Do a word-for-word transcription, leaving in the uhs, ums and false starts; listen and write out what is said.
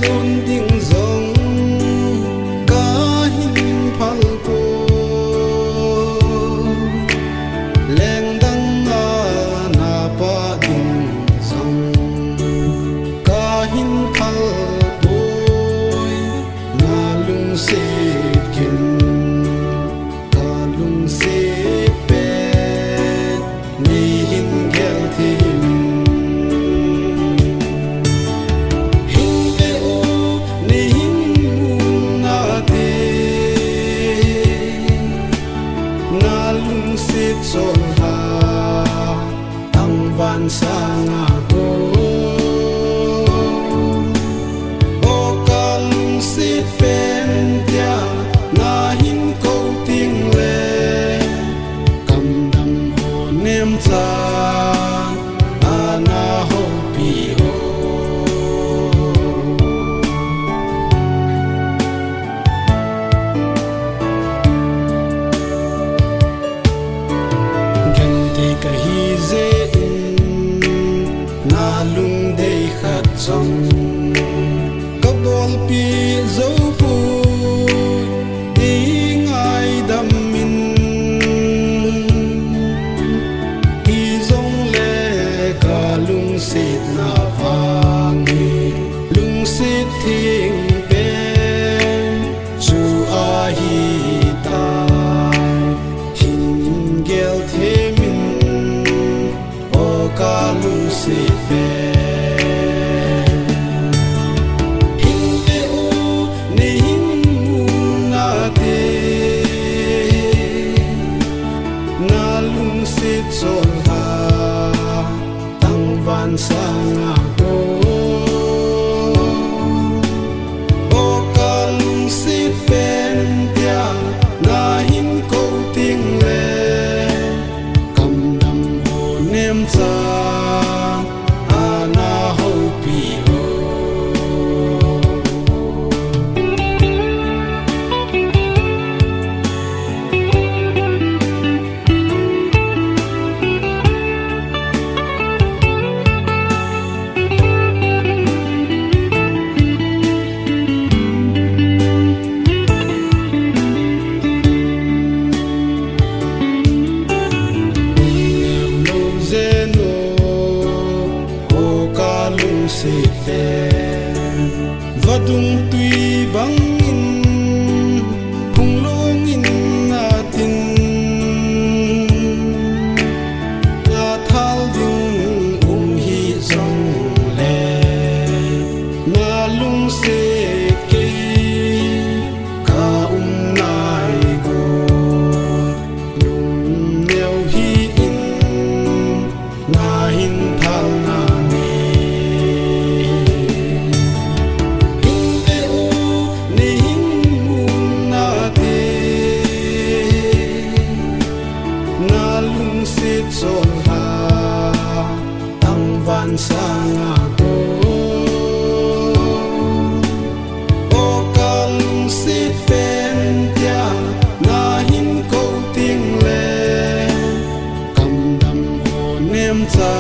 Lhun ding jong kahin phal poi, lengdang a napah ding jong kahin phal poi, nalungset kei in, kalungset pen neihin gel thei in. Hin ve o, neihin mu nate, nalungset cholha tangval sanga ko. O kalungset pen tia nahin kou teng le, kamdam ho nemcha ana houpi o. Genthei kahi jeh in, nalungdei khat jong kabolpi jou poi, neingaidam in. Hijongle kalungsetna vang hi lungset theng pen chu ahitai. Hin gel them in, o kalungset pen. Hin ve o, neihin mu nate, nalungset cholha tangval sanga ko. O kalungset pen tia nahin kou teng le, kamdam ho nemcha ana houpi o. Neo lou jeh in, o kalungset pen, vadung tui bangin phunglong in natin, nathal ding um hijongle, nalungset kei kaum nai go. Lungneo hih in, nahin phal nange. Hin ve o, neihin mu nate, nalungset cholha tangval sanga ko. O kalungset pen tia nahin kou teng le, kamdam ho nemcha